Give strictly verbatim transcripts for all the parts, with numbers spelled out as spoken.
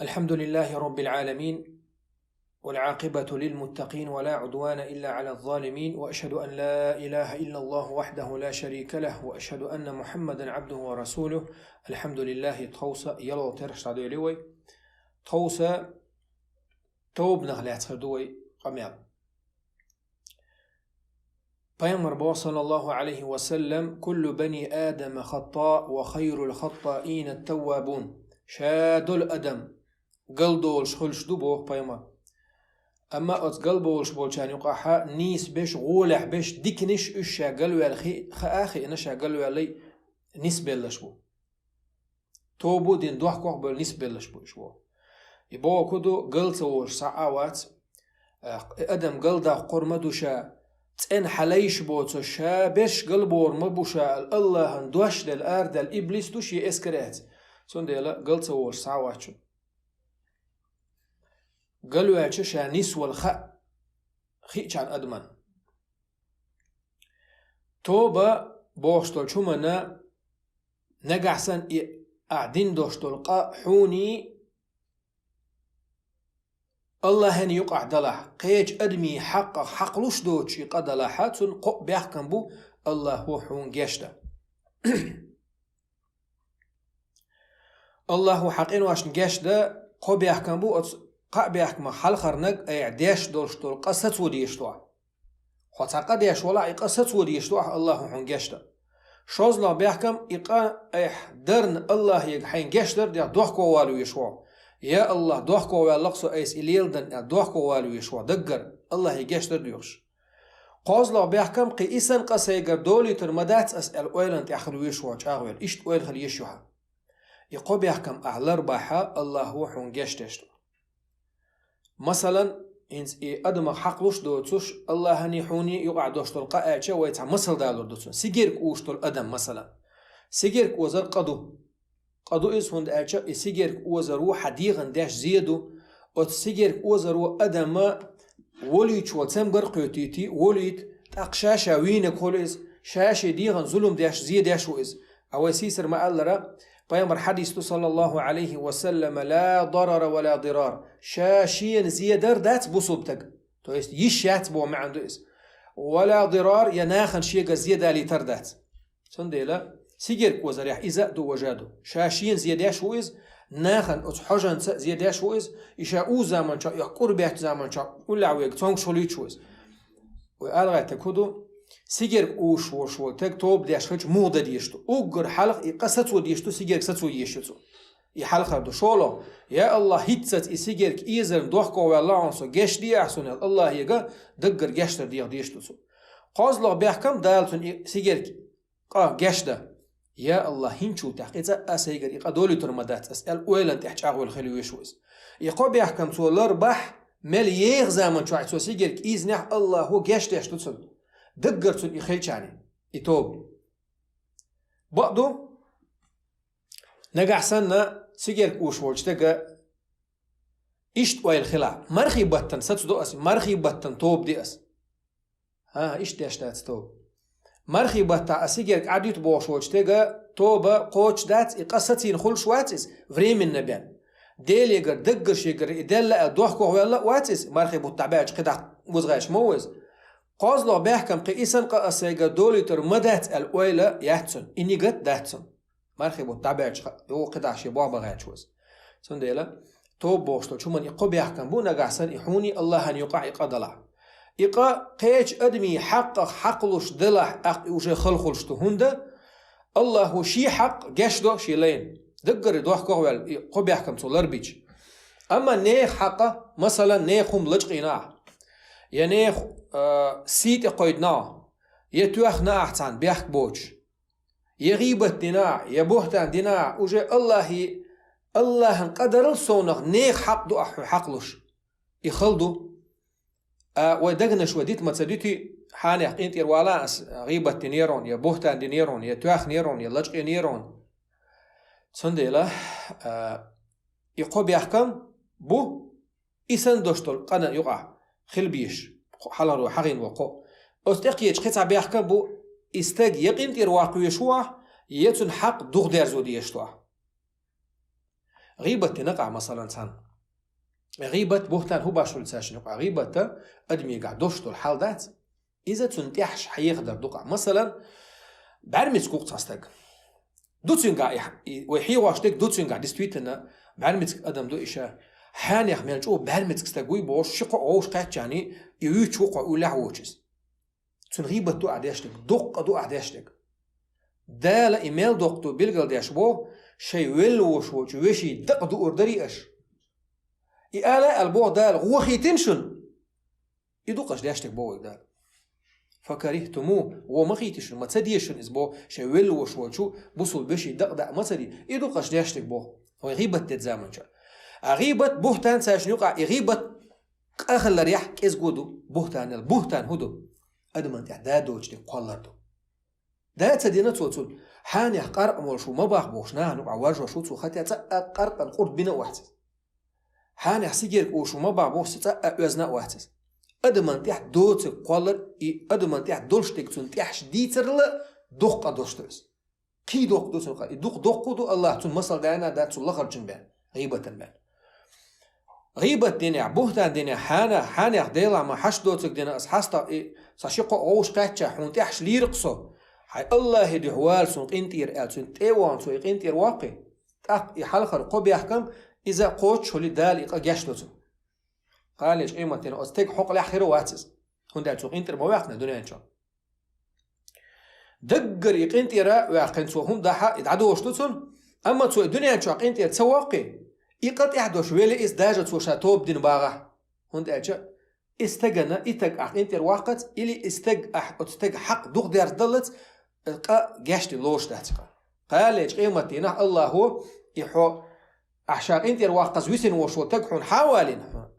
الحمد لله رب العالمين، والعاقبة للمتقين، ولا عدوان إلا على الظالمين، وأشهد أن لا إله إلا الله وحده لا شريك له، وأشهد أن محمدا عبده ورسوله. الحمد لله. Тховса яло терш дойли вай. Тховса тобнах лаьцхар ду вай къамел. Пайхамар бо, саллаллаху алейхи ва саллям: «Куллу бани Адама хатта ва хайрул хаттаина ат-таввабун». Ша дол адам галдолуш хуьлуш ду, боху пайхамар. Амма оцу галболуш болчарна юкъахьа нийса беш, гӀолехь беш, диканаш уьш ша галваьлла хи-, хаа хиъна, ша галваьллай нисбеллаш бу. Тобу дин дохкох болу нисбеллаш бу уьш боху. И боху ду, гал ца волуш схьа а вац. Э, адам галдаккхур ма ду ша, цӀена хьалайш боцу ша, берш галбор ма бу ша, аьлла, Аллахьан дош делла арадаьлла иблис ду шен эскаре эца. Цундела гал ца волуш схьа а вац шуна. Галваьлча ша нисвала хаа хиъчарна адаман. Тоба бохуш долчу хӀуманна нагахь санна и ахь дин дош долу къа хьуний Аллахьан юкъахь далахь, кхечу адамийн хьакъах хьакхалуш доцуш и къа далахьа, цунна кхоъ бехкам бу Аллахьо хьуна гечдан. Аллахьо хьан къиношна гечдан, кхо бехкам бу оцу кхаа бехкамах хьалхарнаг айхьа деш долуш долу къа сацо дезаш ду ахь. Хьо цхьа къа деш валахь, и къа сацо дезаш ду ахь Аллахьо хьуна гечдан. ШозлагӀа бехкам, и къа айхьа дарна Аллахьега хьайн гечдар дехь дохковала веш ву. Я Аллахь, дохковаьлла-кх со айса и леладан аьлла, дохковала веш ву, даггара Аллахье гечдар доьхуш. КхозлагӀа бехкам, кхин и санна къа сайгара долуьйтур ма дац ас аьлла ойланна тӀехь хила веш ву чӀагӀвелла. Иштта ойла хила еш ю хьан. И кхо бехкам ахь лар бахьа, Аллахьо хьуна гечдеш ду. Масалан, хӀинца и адамах хьакхалуш доцуш, Аллахьаний хьуний юкъахь дош долу къа аьлча, вай цхьа масал далур ду цунна. Сигерг уш долу адам, масалан. Сигерг озар къа ду. Къа ду иза, хӀунда аьлча и сигерг озаро хьан дегӀан деш зе ду. Оцу сигерг озаро адама волуьйтуш волу цамгар кхоьтуьйтий, волуьйту, тӀаккха ша-ша вийнаг хуьлу иза, ша-шен дегӀан зулам деш, зе деш ву иза. А вай сийсара ма-аллара, пайхамар хьадис ду, саллаллаху алейхи ва саллама: «Ла дарара ва ла дирар». Ша шена зе дар дац бусулба таг. То есть йиш яц боху маьӀна ду иза. «Ва ла дирар», я нахана шегара зе далийтар дац. Цундела сигерг озарехь иза а ду, важа а ду. Ша шена зе деш ву иза, нахана оцу хьожанца а зе деш ву иза, и ша узу заманчохь, и кӀур беттачу заманчохь уллехь вега цомгуш хуьлуьйтуш ву иза. Вай ала гӀайтта хӀун ду? Сигерг уш волуш волу таг тоба деш хилча муха дан дезаш ду? Уггар хьалха и къа сацо дезаш ду, сигерг сацо езаш ю цо. И хьалхар ду. ШолгӀа: «Я Аллахь, хӀинццалц и сигерг озарна дохковаьлла хьуна со, гечде ахь суна», — аьлла, Аллахьега даггара гечдар деха дезаш ду цо. КхозлагӀа бехкам, Дала цунна и сигерг къа гечдан. «Я Аллахь, хӀинцул тӀехь кхин цкъа а сайгара и къа долуьйтур ма дац ас», — аьлла, ойланна тӀехь чӀагӀвелла хила веш ву иза. И кхо бехкам цо лар бахь, мел еха заманчохь цо сигерг озанехь Аллахьо гечдеш ду цунна. Даггара цунна и хилчарна, и тоба. Бакъду, нагахь санна сигерг уш волчу тага иштта ойла хила: «Мархий баттана сацадо ас, мархий баттана тоба де ас». ХӀан, иштта деш дац тоба. Мархий баттахь а сигерг Ӏадуьту бохуш волчу тага тоба кхочуш дац, и къа сацийна хуьлуш вац иза, временно бен. Делегара, даггара шегара и делла аьлла дохковаьлла а вац иза, мархий бутт дӀабаьлча кхидӀа оза гӀерташ ма ву иза. КхозлагӀа бехкам, кхин и санна къа ас сайгара долуьйтур ма дац аьлла ойла яц цунна, и нигат дац цунна. Мархий бутт дӀабаьлча ха-, юха кхидӀа шен боху бан гӀерташ ву иза. Цундела тоба бохуш долчу хӀуманна и кхо бехкам бу, нагахь санна и хьуний Аллахьан юкъахь и къа далахь. И къа кхечу адамийн хьакъах хьакхалуш далахь, тӀаккха и уже хала хуьлуш ду, хӀунда Аллахьо шен хьакъ гечдо шен лайна. Даггара дохковаьлла, и кхо бехкам цо ларбича. Амма нехан хьакъа, масалан, нехан хӀума лачкъийна ахь, я нехан, а, сий тӀе кхойдина ахь, я тоьхна ахь цхьаьна бехк боцуш, я гӀийбат дина ахь, я бухӀтан дина ахь, уже Аллахье, Аллахьан къадарал совнах нехан хьакъ ду ахь хьуьнан хьакхалуш. И хала ду. А, вай дагнаш вай дита ма ца дуьтий, хьенех къинтӀера вала ас, гӀийбат динера хьуна, я бухӀтан динера хьуна, я тоьхнера хьуна, я лачкъийнера хьуна. Цундела, а, и кхо бехкам бу, и санна дош долу къана юкъахь хила безаш, хьалхаро хьахийна ву кхо. Оцу тӀекхечу кхин цхьа бехкам бу, и стаг я къинтӀера ваккха везаш ву ахь, я цуьнан хьакъ духадерзо дезаш ду ахь. ГӀийбат дина къа, масалан, цхьан. ГӀийбат, бухӀтан хӀу башхалла цаьшна юкъа. ГӀийбат адамигахь дош долу хьал дац. Иза цунна тӀехьаш хьехадар ду къа. Масалан, бӀаьрмицкъ ву-кх цхьа стаг. Ду цуьнгахь и, и, вай хьехош дерг ду цуьнгахь, действительно, бӀаьрмицкъ адам ду иша. Хьенех мел чӀогӀа бӀаьрмицкъ стаг вуй бохуш, ши-кхоъ вовшах кхаьччани, и вуьйцуш ву-кх хьо уллехь а воцуш. Цунна гӀийбат ду ахь деш дерг, дуккха ду ахь деш дерг. Дала и мел доккха ду билгалдеш боху, шайн велла волуш волчу вешин дакъа дуур дарий аша? И ала аьлла боху Дала, гӀо хийтина шуна? И ду-кх аша деш дерг боху Дала. «Факарихтуму», гӀо ма хийти шуна, ма ца деза шуна иза боху, шайн велла волуш волчу бусул вешин дакъа даа ма ца де. И ду-кх аша деш дерг боху. Вай гӀийбат дечу заманчохь. А гӀийбат, бухӀтан цаьшна юкъа, и гӀийбат къа хиларехь кӀезиго ду, бухӀтанал. БухӀтан хӀун ду? Адаман тӀехь да доцу дерг кхоллар ду. Да ца дина цо цунна, хьенех къаркъа молуш ву, ма бахьа бохуш, нахана юкъахь варжош ву цо, хатя цкъа къаркъан къурд бина а вац иза. Хьенех сигерг ууш ву, ма бахьа бохуш, цкъа оьзна а вац иза. Адаман тӀехь доцург кхоллар, и адаман тӀехь долуш дерг цунна тӀехьаш дийцарал а дуккха къа долуш ду иза. Кхин доккха ду цунна къа. И дукха доккха ду, АллахӀа цунна масал даьлла а дац, цу лахарчун бен, гӀийбатан бен. ГӀийбат динехь, бухӀтан динехь, хьенех, хьенех Делахь ма хьашт доцург дина ас хьаста и, сан ши-кхоъ вовшах кхаьчча, хьуна тӀехьаш лийра-кх со. Хьайн АллахӀе дуьхьа вала суна къинтӀера аьлла, цуьнан тӀе а вахана цо и къинтӀера ваккхий. ТӀаккха и хьалхара кхо бехкам, иза кхочушхуьлий, Дала и къа гечдо цунна. Кхана лечу къематдийнахь оцу стеган хьокъалехь хир а вац иза. ХӀунда аьлча цо къинтӀера ма ваьккхина дуьнен чохь. Даггара и къинтӀера а ваьккхина цо хӀума дахьа, и дӀадолуш ду цунна. Амма цо и дуьнен чохь къинтӀера ца воккхий, и къа тӀехь долуш велий иза, даже цо ша тоба дина багӀахь. ХӀунда аьлча и стагана, и стаг ахь къинтӀера ваккхац, или и стаг ахь оцу стеган хьакъ дукха дерзадаллац, къа гечдина лоруш дац и къа. Кхана лечу къематдийнахь АллахӀо и хьо ахь ша къинтӀера ваккхаза висина волуш волу стаг хьуна хьа а валийна,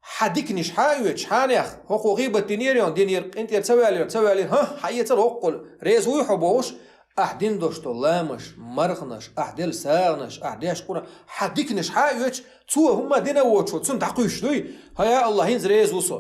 хьан диканаш хьа а оьцуш, хьенех, хӀокхо гӀийбат динера, динера, къинтӀера ца ваьллера, ца ваьллера, хӀа, хьаэцара хӀокхул, реза вуй хьо бохуш, ахь дина долуш долу ламазаш, марханаш, ахь делла сагӀанаш, ахь деш Къуръан, хьан диканаш хьа а оьцуш, цо хӀумма дина а воцуш волу, цунна дӀакхуьйсуш дуй, хӀа, я АллахӀ, хӀинца реза ву со.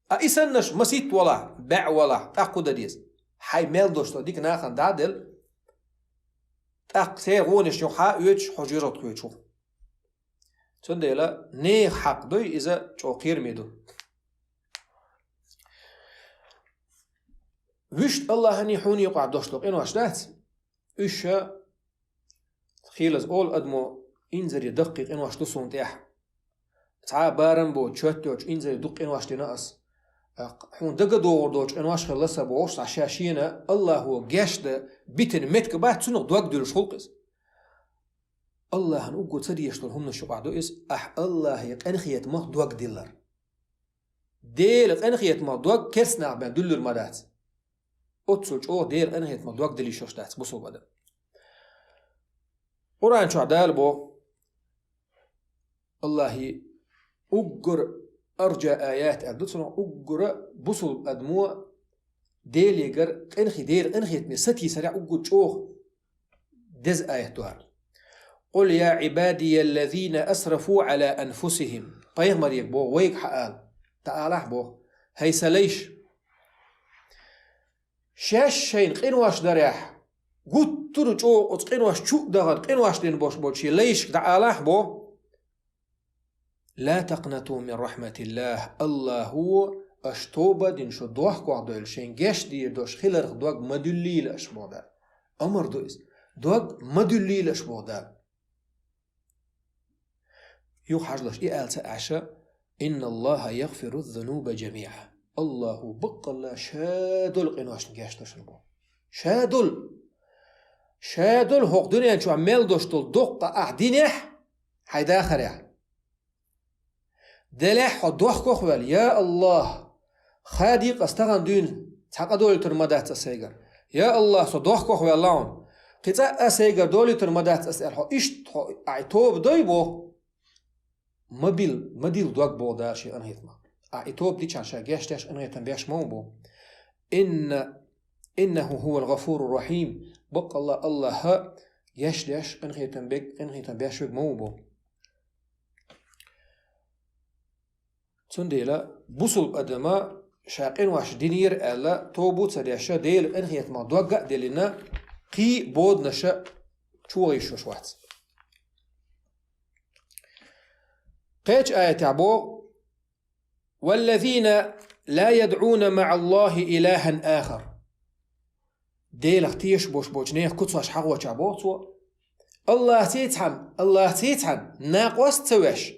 А и саннаш масийтта валахь, бӀе валахь, тӀаккха хӀун дан деза? Хьайн мел долуш долу дика нахана дӀа а делла, тӀаккха церан гӀонаш юха хьа а оьцуш, хьо жоьжахате кхоьчуш ву. Цундела нехан хьакъ дуй, иза чӀогӀа кхераме ду. Вуьшта АллахӀаний хьуний юкъахь долуш долу къинош дац? Уьш ша хийлаза олу адамо: «Инзаре даккхий къинош ду суна тӀехь. Цхьа а барам боцу, чот йоцуш инзаре дукха къинош дина ас. Хьуна дага догӀур доцу къинош хилла сан», бохуш, цхьа ша шена АллахӀо гечдан битина меттиг бац, цунах дог дуьллуш хуьлу-кх иза. АллахӀана уггар ца дезаш долу хӀуманаш юкъахь ду иза, ахь АллахӀе къинхетамах дог диллар. Делан къинхетамах дог керстанах бен дуьллур ма дац. Оццул чӀогӀа Делан къинхетамах дог дилла йиш йолуш дац бусулба адам. Къуръан чохь Дала боху, АллахӀе уггар аржа аят аьлла ду цунах, уггара бусулба адамо Делегара къинхи-, Делан къинхетаме сатийсарехь уггар чӀогӀа деза аят ду хӀара. «Къул я Ӏибадия аллазина асрафу Ӏала анфусихим». Пайхамаре боху, вайга хьаала, тӀаалахь боху: «ХӀай сан лайш, шаьш шайна къинош дарехь, гуттара чӀогӀа оцу къинош чу а дахана, къинош дина болуш болчу шен лайшка дӀаалахь боху». «Ла такънату мин рахматиллахь». АллахӀо аша тоба а дина, шу дохкох девлла, шайн гечдийр долуш хиларх дог ма дуьллийла аша, боху Дала. Амар ду иза. Дог ма дуьллийла аша, боху Дала. Юха хьажалаш и аьлла ца Ӏаш: «Инналлахьа ягъфиру ззунуба жамиӀа». АллахӀо баккъалла ша долу къиношна гечдо шуна, боху. Ша долу. Ша долу хӀокху дуьнен чохь мел долуш долу доккха къа ахь динехь, хьайн дахарехь. Делахь хьо дохкох а ваьлла: «Я АллахӀ, хадий-кх ас, тахана дуьйна цхьа къа долуьйтур ма дац ас сайгара. Я АллахӀ, со дохкох а ваьлла хьуна, кхин цкъа а сайгара долуьйтур ма дац ас», аьлла хьо. Иштта хьо, ахь тоба дой, боху. Ма бил-, ма дилла дог, боху Дала шен къинхетамах. Ахь и тоба дичахьана ша гечдеш, къинхетам беш ма ву, боху. «Инна, иннаху хӀувал гъафуру рахьим». Баккъалла АллахӀ гечдеш, къинхетам бе-, къинхетам беш верг ма ву, боху. Цундела бусулба адама ша къинош динера аьлла, тоба а ца деш, Делан къинхетамах дог а диллина, кхин боданаш чу ваха йиш йолуш вац. Кхечу аятехь боху: «والذين لا يدعون مع الله إلها آخر». Делах тешаш болуш болчу нехан куцаш хьахоча боху цо. Аллахьций цхьаьна, Аллахьций цхьаьна накъост ца веш.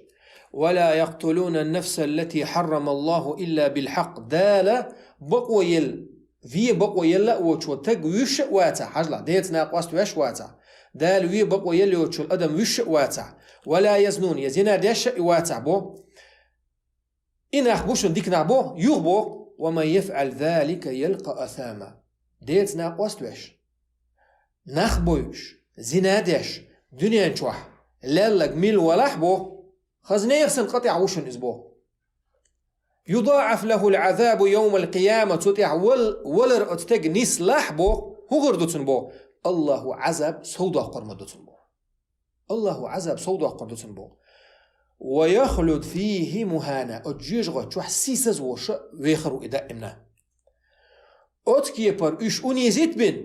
«ولا يقتلون النفس التي حرم الله إلا بالحق». Дала бакъо елла, вен бакъо елла а воцуш волу таг вуьйш а вацахь, хьажалахь, Делаца накъост веш а вацахь, Дала вен бакъо елла йоцуш волу адам вуьйш а вацахь, «ولا يزنون», я зина деш а вацахь боху. И нах бу шуна дика нах боху, юха боху: «ومن يفعل ذلك يلق أثاما». Делаца накъост веш, нах бойуш, зина деш, дуьнен чохь лелларг мила валахь боху, хаза нехан санна къа тӀехь ву шуна иза боху. «يضاعف له العذاب يوم القيامة», цу тӀехь вал-, валар оцу стеган нислахь боху, хӀун хир ду цунна боху? Аллахьо Ӏазаб сов доккхур ма ду цунна боху. Аллахьо Ӏазаб сов доккхур ду цунна боху. «ويخلد فيه مهانا», оцу жоьжахати чохь сийсаз а волуш вехар ву и даимна. Оцу кепара уьш унизить бина,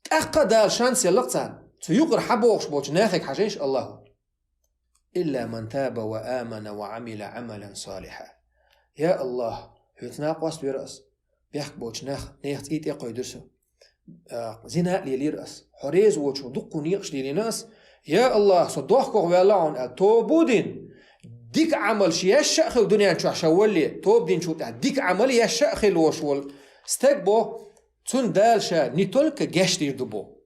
тӀаккха а Дала шанс елла-кх царна. Цу юкъара хьан бохуш болчу нахе хьажийша Аллахьо: «إلا من تاب وآمن وعمل عملا صالحا». Я Аллахь, хьоьца накъост вера ас, бехк болчу нах, нехан цӀий тӀе а кхойдира со. А, зина а лелийра ас. Хьо реза воцуш дуккха некъаш лелийна ас. Я Аллахь, со дохко ваьлла хьуна аьлла, тоба а дина, дика Ӏамалш еш а хилла дуьнен чохь ша валале, тоба динчул тӀаьхьа дика Ӏамал еш а хилла волуш волу стаг боху, цунна Дала ша не только гечдийр ду боху.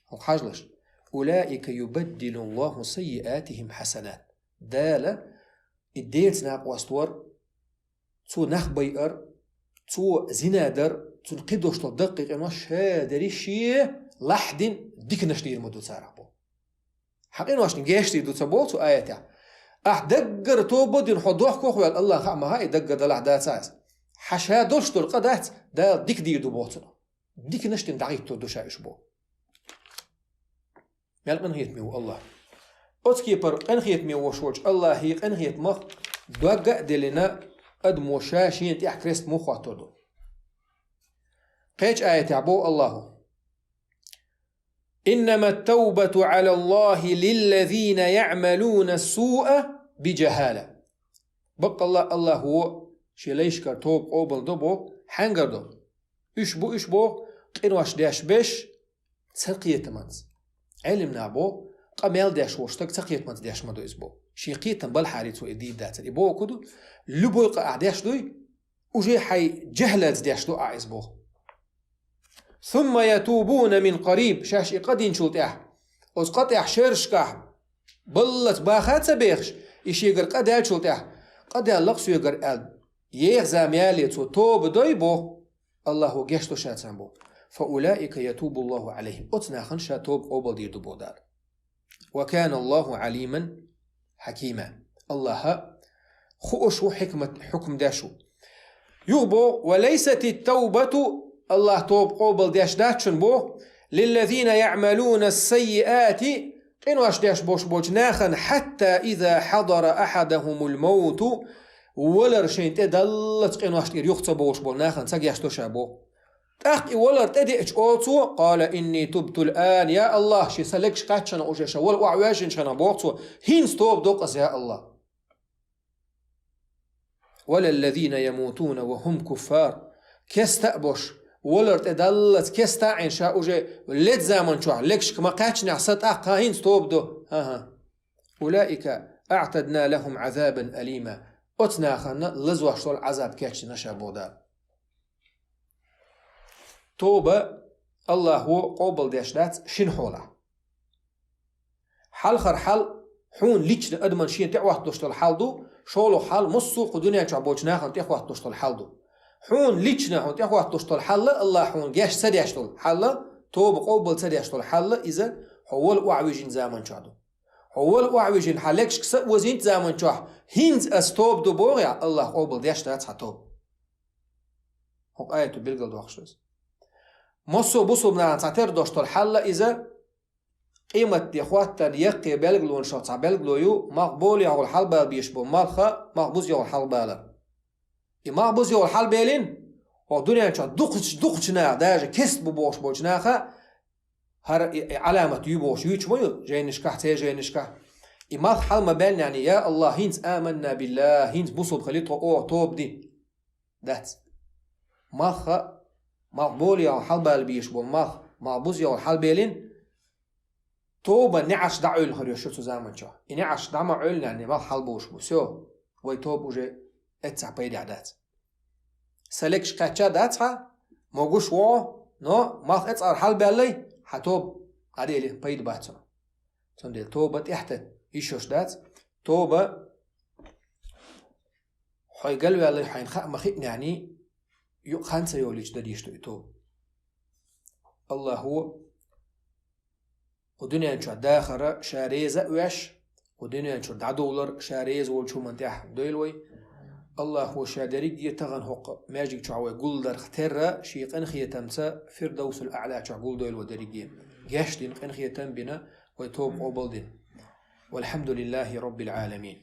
ХӀокху хьажалаш: «أولئك يبدل الله سيئاتهم حسنات». Дала и Делаца накъост вар, цо нах байар, цо зина дар, цунна кхидолуш долу даккхий къинош ша дерриш а лахьдина диканаш дийр ма ду царах боху. Хьан къиношна гечдийр ду ца боху цу аятехь. Ахь даггара тоба а дина хьо дохко а ваьлла, Аллахьан хаа ма хаьа и даггара далахь дацахь иза. Хьан ша долуш долу къа дац, Дала дика дийр ду боху цунах. Диканаш дина дӀахӀиттор ду ша уьш боху. Мел къинхетаме ву Аллахь. Оцу кепара къинхетаме волуш волчу Аллахьан къинхетамах дог а деллина, адамо ша шена тӀехь крест муха хӀоттор ду. Кхечу аятехь боху Аллахьо: «إنما التوبة على الله للذين يعملون السوء بجهالة». Баккъалла Аллахьо шен лайшкара тоба къобал до боху, хьаьнгара до? Уьш бу уьш боху, къинош деш беш, ца кхетаманца. Ӏелим наха боху, къа мел деш волу стаг ца кхетаманца деш ма ду иза боху. Шен кхетам балхьара цо и дийр дацара. И боху ду, любой къа ахь деш дуй, уже хьайн жахӀлалца деш ду ахь иза боху. «ثم يتوبون من قريب», шаьш и къа динчул тӀаьхьа, оцу къа тӀехь шерашкахь баллалц баха а ца бехаш, и шегара къа даьллачул тӀаьхьа, къа даьлла-кх соьгара аьлла, еха зама ялале цо тоба дой боху, Аллахьо гечдо ша царна боху. «فأولئك يتوب الله عليهم». Оцу нахана ша тоба къобалдийр ду боху Дала. «وكان الله عليما حكيما». Аллахь хууш ву, хьикмат, хьукмдеш ву. Юха боху: «وليست التوبة», Аллахь тоба къобалдеш дац шуна боху, «للذين يعملون السيئات», къинош деш болуш болчу нахана, «حتى إذا حضر أحدهم الموت», валар шайна тӀе даллалц къинош тӀера юха ца бовлуш болу нахана ца гечдо ша боху. ТӀаккха и валар тӀедеача олу цо: «قال إني تبت الآن», я Аллахь, шен сан легаш кхаьччана уже, ша вала охьавоьжжинчхьана боху цо, хӀинца тоба до-кх ас, я Аллахь. «ولا الذين يموتون وهم كفار». Кеста а бош, валар тӀе даллалц кеста а Ӏийна ша уже ледда заман чохь, легашка ма кхаьчнехь сан тӀаккха хӀинца тоба до. ХӀан-хӀа. «أولئك أعتدنا لهم عذابا أليما». Оцу нахана лазош долу Ӏазаб кечдина ша боху Дала. Тоба Аллахьо къобалдеш дац шина хьолахь. Хьалхара хьал хьуна лично адаман шена тӀехӀотталуш долу хьал ду, шолгӀа хьал массо а кху дуьнен чохь болчу нахана тӀехӀотталуш долу хьал ду. Хьуна лично хьуна тӀехӀотталуш долу хьал а, Аллахь хьуна геч ца деш долу хьал а, тоба къобал ца деш долу хьал а, иза хьо вала охьавижина заман чохь ду. Хьо вала охьавижина, хьан легашка са а озийна заман чохь, хӀинца ас тоба ду боху, я Аллахь къобалдеш дац хьан тоба. ХӀокху аято билгалдоккхуш ду иза. Массо а бусулба нахана цхьатерра дош долу хьал а иза, къематде хӀоттарна яккхий белгалонашах цхьа белгало ю, малх болехула хьалабала безаш бу, малх а, малх бузехула хьалабалар. И малх бузехула хьалабелина, хӀокху дуьнен чохь дукхачу, дукхачу наха, даже кеста бу бохуш болчу наха, хӀара и, и Ӏаламат ю бохуш юьйцуш ма ю жайнашкахь, церан жайнашкахь. И малх хьал ма баьллинехь, я АллахӀ, хӀинца аманна биллахӀ, хӀинца бусулба хили тхо, оха тоба ди. Дац. Малх, малх болу йолу хьалабала безаш болу малх, малх буза йолу хьалабелина, тоба неӀарш дӀа Ӏуьллу хир ю шу цу заманчохь. И неӀарш дӀа ма Ӏуьллинехь, малх хьалабуш бу. Всё, вай тоба уже эццахь пайдехь дац. Сан легаш кхаьчча дац хьан, могуш вогӀу, но малх эцӀар хьалабаьллай, хьан тоба дӀаделира, пайда бац цунах. Цундела тоба тӀехтан йиш йолуш дац. Тоба хьой галваьллай хьайна хаа ма хиънехь, юкъа хан ца йолуьйтуш дан дийш ду и тоба. АллахӀо кху дуьнен чохь дахар ша реза а веш, кху дуьнен чуьра дӀадовлар ша реза волчу хӀуманна тӀехь дойла вай. АллахӀо ша дерриге тахана хӀокху маьждиг чохь вай гулдарх терра, шен къинхетамца Фирдавсул Аъла чохь гулдойла вай дерриге. Гечдина, къинхетам бина, вай тоба къобалдина. Валхьамдулиллахи Роббил Ӏаламин.